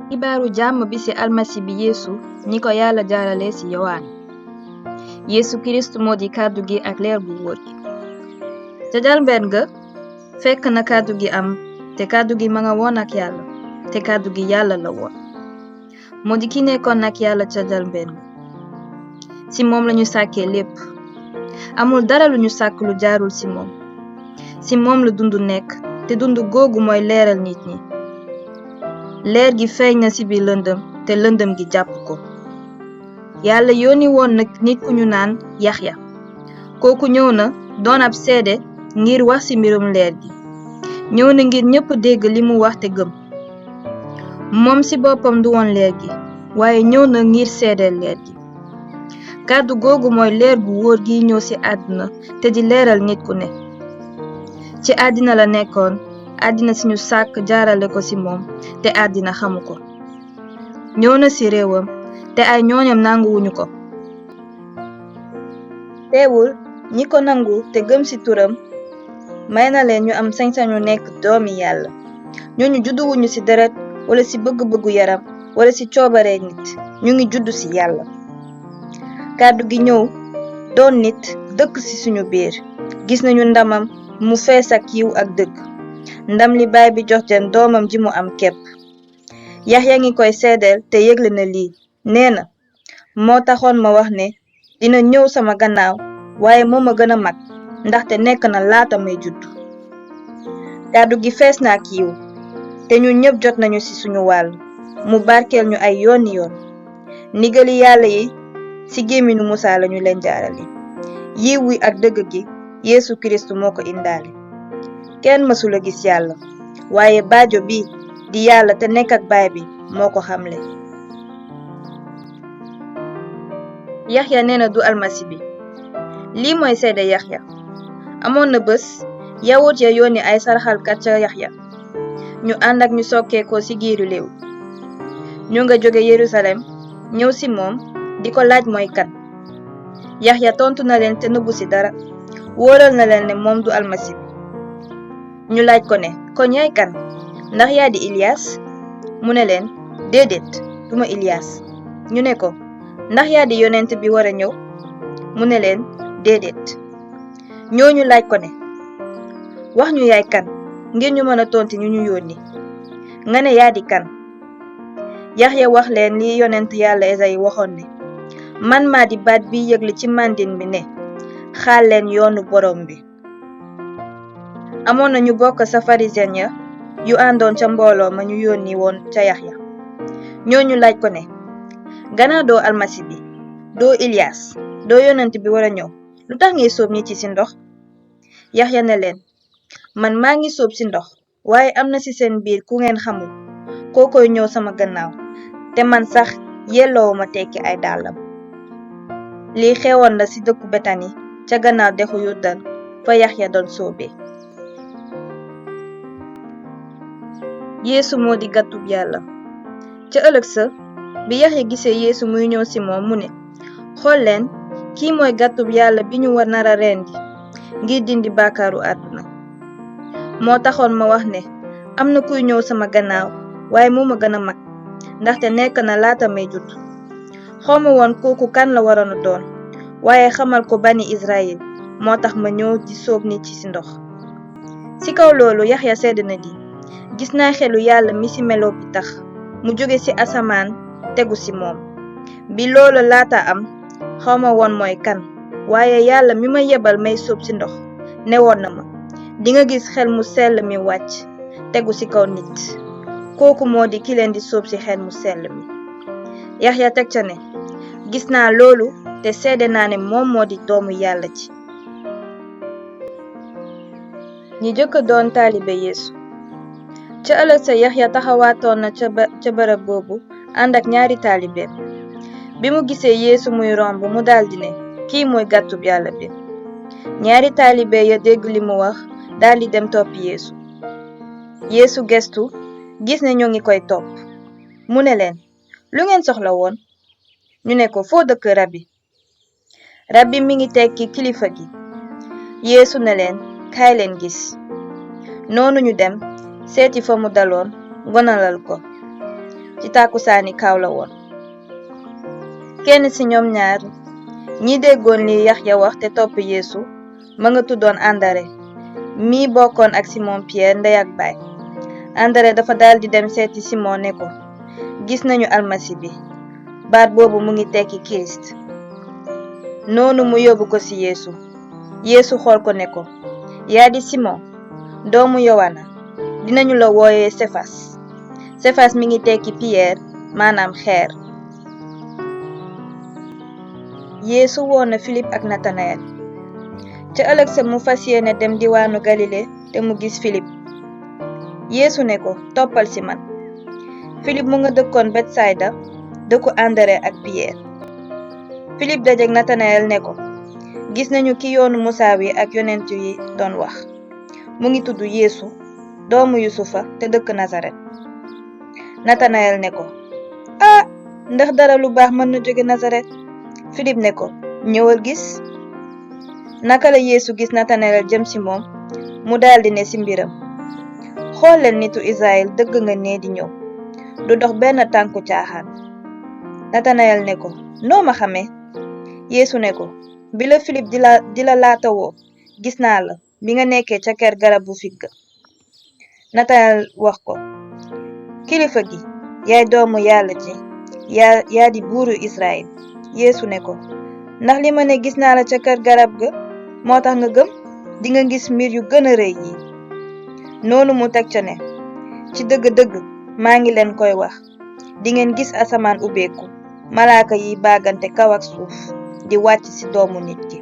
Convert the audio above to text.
xibaaru jàmm bi ci almasi bi yeesu ni ko yàlla jaarale ci yowaan yeesu kirist moo di kàddu gi ak leer gu wóor gi ca jalbeen ga fekk na kàddu gi am te kàddu gi ma nga woon ak yàlla te kàddu gi yàlla la woon moo di ki nekkoon ak yàlla ca jalbeen ga ci moom lañu sàkkee lépp amul dara lu ñu sàkk lu jaarul ci moom la dund nekk te dund googu mooy leeral nit ñi leer gi feeñ na ci biir lëndëm te lëndëm gi jàpp ko yàlla yónni woon na nit ku ñu naan yaxya kooku ñëw na doon ab seede ngir wax ci mbirum leer gi ñëw na ngir ñépp dégg li mu wax te gëm moom ci boppam du woon leer gi waaye ñëw na ngir seedeel leer gi kàddu googu mooy leer gu wóor gi ñëw ci àdduna te di leeral nit ku ne ci àddina la nekkoon àddina si ñu sàkk jaarale ko ci moom te àddina xamu ko ñëw na ci réewam te ay ñooñam nanguwuñu ko teewul ñi ko nangu te gëm ci turam may na leen ñu am sañ-sañu nekk doomi yàlla ñooñu judduwuñu ci deret wala ci bëgg-bëggu yaram wala ci coobaree nit ñu ngi juddu ci yàlla kàddu gi ñëw doon nit dëkk ci suñu biir gis nañu ndamam mu fees ak yiw ak dëgg ndam li baay bi jox leen doomam ji mu am képp yaxya ngi koy seedeel te yëgle na lii nee na moo taxoon ma wax ne dina ñëw sama gannaaw waaye moo ma gën a mag ndaxte nekk na laata may judd kàddu gi fees na ak yiw te ñu ñëpp jot nañu ci suñu wàll mu barkeel ñu ay yooni yoon ndigali yàlla yi ci gémminu musaa lañu leen jaarale yiw wi ak dëgg gi yeesu kirist moo ko indaale kenn mësula gis yàlla waaye baajo bi di yàlla te nekk ak baay bi moo ko xamle yaxya nee na du almasi bi lii mooy seede yaxya amoon na bés yawut ya yónni ay saraxalkat ca yaxya ñu ànd ak ñu sokkeekoo ci giiru léew ñu nga jóge yerusalem ñëw ci moom di ko laaj mooy kan yaxya tontu na leen te nëbbu ci dara wóoral na leen ne moom du almasi bi ñu laaj ko ne kon yaay kan ndax yaa di Ilias mu ne leen déedéet duma Ilias ñu ne ko ndax yaa di yonent bi war a ñëw mu ne leen déedéet ñooñu laaj ko ne wax ñu yaay kan ngir ñu mën a tontu ñu ñu yónni nga ne yaa di kan Yaxya wax leen li yonent yàlla Esayi waxoon ne man maa di baat bi yëgle ci màndin bi ne xaal leen yoonu borom bi amoon na ñu bokk sa farisiyen ya yu àndoon ca mbooloo ma ñu yónni woon ca Yaxya ñooñu laaj ko ne gannaaw doo almasi bi doo Ilias doo yonent bi war a ñëw lu tax ngay sóob nit ci ndox Yaxya ne leen man maa ngi sóob ci ndox waaye am na ci seen biir ku ngeen xamul kookoy ñëw sama gannaaw te man sax yelloowuma tekki ay dàllam lii xewoon na ci dëkku Betani ca gannaaw dexu Yordaan fa Yaxya doon sóobee yeesu moo di gàttub yàlla ca ëllëg sa bi Yaxya gisee yeesu muy ñëw ci moom mu ne xool leen kii mooy gàttub yàlla bi ñu war nara rendi ngir dindi baakaaru àdduna moo taxoon ma wax ne am na kuy ñëw sama gannaaw waaye moo ma gën a mag ndaxte nekk na laata may judd xawma woon kooku kan la waroon a doon waaye xamal ko bani Israyil moo tax ma ñëw di sóob nit ci ndox ci kaw loolu Yaxya sedd na di gis naa xelu yàlla mi ci melo bi tax mu jóge ci asamaan tegu ci moom bi loolu laata am xawma woon mooy kan waaye yàlla mi ma yebal may sóob ci ndox newoon na ma dinga gis xel mu sell mi wàcc tegu ci kaw nit kooku moo di ki leen di sóob ci xel mu sell mi Yaxya teg ca ne gis naa loolu te seede naa ne moom moo di doomu yàlla ji ñi jëkk doon taalibe yeesu ca ëllëg sa Yaxya taxawaatoon na ca bërëb boobu ànd ak ñaari taalibeem bi mu gisee yeesu muy romb mu daldi ne kii mooy gàttub yàlla bi ñaari taalibe ya dégg li mu wax daldi dem topp yeesu gestu gis ne ñoo ngi koy topp mu ne leen lu ngeen soxla woon ñu ne ko foo dëkk rabbi mi ngi tekki kilifa gi yeesu ne leen kaay leen gis noonu ñu dem seeti fa mu daloon gonalal ko ci tàkkusaani kaw la woon. kenn ci ñoom ñaar ñi déggoon li Yaxya wax te topp Yeesu ma nga tuddoon Andare mi bokkoon ak Simon Pierre ndey ak baay. Andare dafa daldi dem seeti Simon ne ko gis nañu almasi bi, baat boobu mu ngi tekki Kirist. noonu mu yóbbu ko ci Yeesu. Yeesu xool ko ne ko yaa di Simon doomu Yowaana, dinañu la wooye Sefas. Sefas mi ngi tekki Pierre maanaam xeer. Yeesu woon na Filip ak Natanayel. ca ëllëg sa mu fas yéene dem diwaanu Galile te mu gis Filip. Yeesu ne ko toppal ci man. Filip mu nga dëkkoon Betsayda, dëkku Andare ak Pierre. Filip dajeek Natanayel ne ko gis nañu ki yoonu Musaa wi ak yonent yi doon wax. mu ngi tudd Yeesu doomu Yusufa te dëkk Nasaret. Natanayel ne ko ndax dara lu baax mën na jóge Nasaret? Filip ne ko ñëwal gis. naka la Yeesu gis Natanayel jëm ci moom mu daldi ne ci mbiram xool leen nitu Israël dëgg nga nee di ñëw du dox benn tànku caaxaan. Natanayel ne ko noo ma xamee? Yeesu ne ko bi la Filip di la laata woo gis naa la bi nga nekkee ca kër garabu fig. Natanayel wax ko kilifa gi yaay doomu Yàlla ji yaa di buuru Israël. Yeesu ne ko ndax li ma ne gis naa la ca kër garab ga moo tax nga gëm? di nga gis mbir yu gën a rëy yi. noonu mu teg ca ne ci dëgg-dëgg maa ngi leen koy wax, di ngeen gis asamaan ubbeeku malaaka yi baagante kaw ak suuf di wàcc ci doomu nit ki.